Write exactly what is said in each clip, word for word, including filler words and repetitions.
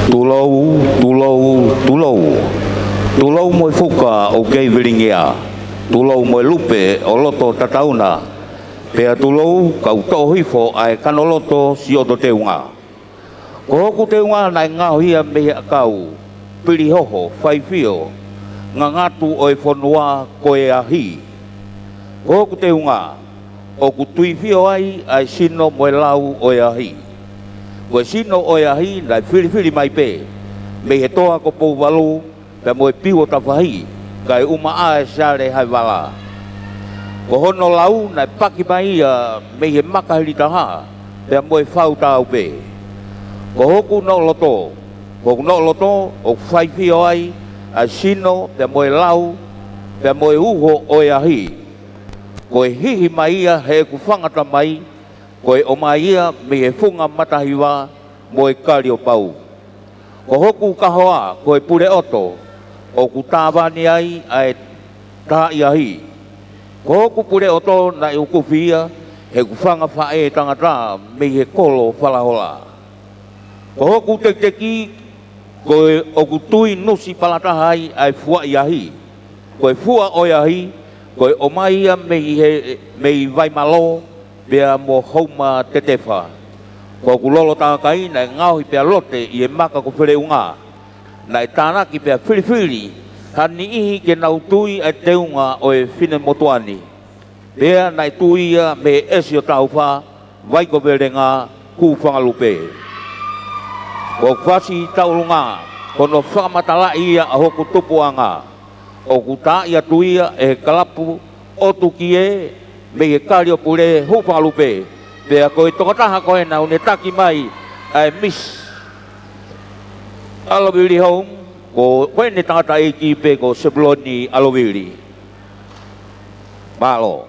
Tulou, tulou, tulou. Tulou mo e fuka ʻoku kei vilingia. Tulou mo e lupe ʻo loto tatauna. Pea tulou, kau toʻo hifo ʻa e kanoloto sioto teunga. Ko hoku teunga naʻe ngaohi ia mei he ʻakau, pili hoho, faifio, ngangatu ʻo e fonua ko e ahi. Ko hoku teunga, ʻoku tuifio ai ʻa e sino mo e lau ʻo e ahi. Ko e sino ʻo e ahi naʻe filifili mai pē mei he toa ko Pouvalu, pea mo e piu ʻo Tafahi, kae ʻumaʻā e Siale Haevala. Ko hono lau naʻe paki mai ia mei he maka Hilitaha, pea mo e Fautāupe. Ko hoku noʻo loto, ko hoku noʻo loto ʻoku faifio ai ʻa e sino, pea mo e lau, pea mo e uho ʻo e ahi. Ko e hihi mai ia heʻeku fanga tamai, ko e ʻomai ia mei he funga matahiva mo e Kaliopau. Ko hoku kahoa ko e Puleʻoto, ʻoku tāvani ai ʻa e Tahaʻi Ahi. Ko hoku puleʻoto naʻe ukufi ia heʻeku fanga faʻē tangata mei he kolo Falahola. Ko hoku tekiteki ko e ʻoku tui nusi palataha ai ʻa e fuaʻi ahi. Ko e fua ʻo e ahi, ko e ʻomai ia mei he, mei Vaimalō, pea mo Houma Tetefa. Ko hoku lolo tākai naʻe ngaohi pea lote ʻi he maka ko Feleʻunga. Naʻe tānaki pea filifili ha niʻihi ke nau tui ʻa e teunga ʻo e finemotuʻa ni. Pea naʻe tui ia mei he ʻEsi ʻo Taufa, Vaikovelenga, Hūfangalupe. Ko hoku fasi taulunga, ko hono fakamatalaʻi ia ʻa hoku tupuʻanga. ʻOku taaʻi atu ia ʻe he kalapu ʻOtu Kie mei he Kaliopule Hūfangalupe. Pea ko e tokotaha ko ena ʻoku ne taki mai ʻa e Miss ʻAlovili Home, ko, ko ʻene tangataʻeiki pē ko Sepuloni ʻAlovili. Mālō.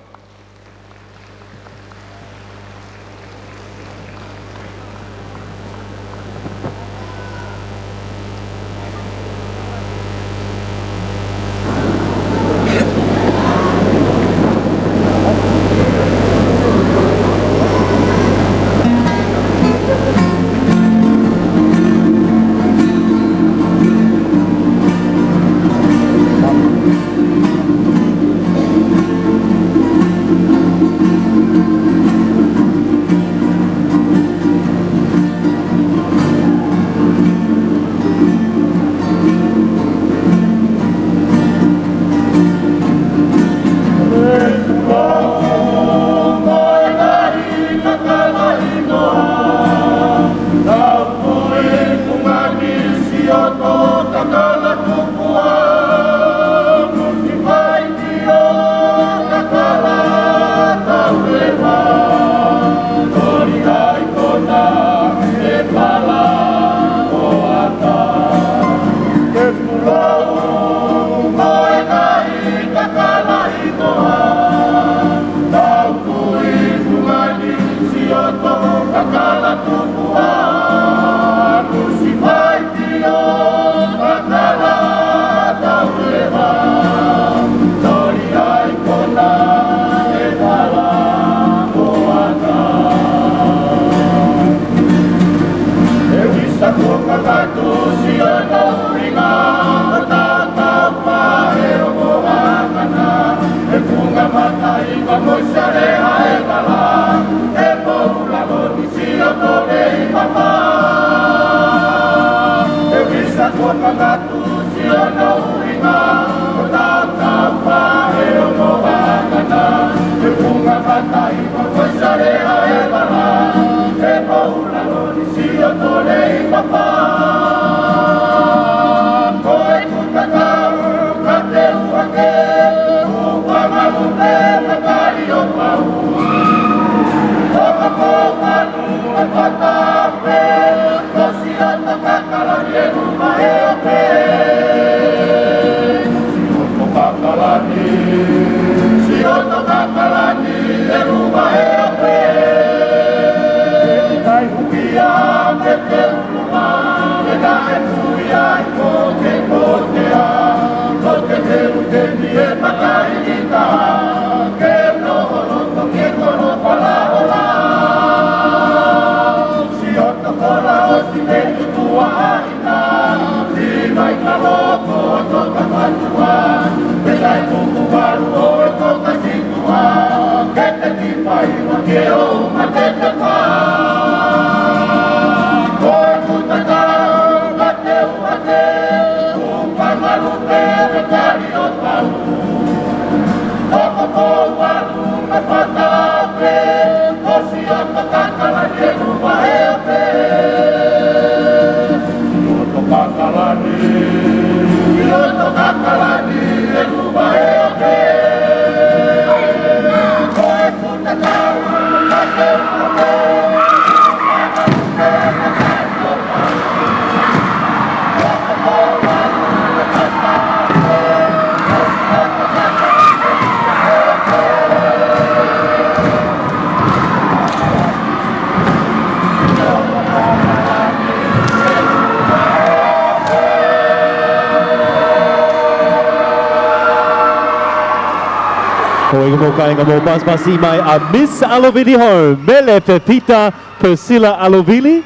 Ko e mo kāinga mo pasipasi mai ʻa Miss Alovili Home, Mele Fefita Priscilla Alovili.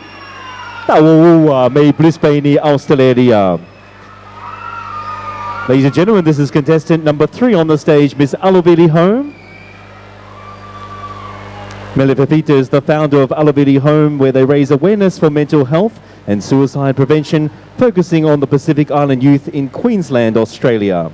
Tau ua mei Brisbane ʻi Australia. Ladies and gentlemen, this is contestant number three on the stage, Miss Alovili Home. Mele Fefita is the founder of Alovili Home, where they raise awareness for mental health and suicide prevention, focusing on the Pacific Island youth in Queensland, Australia.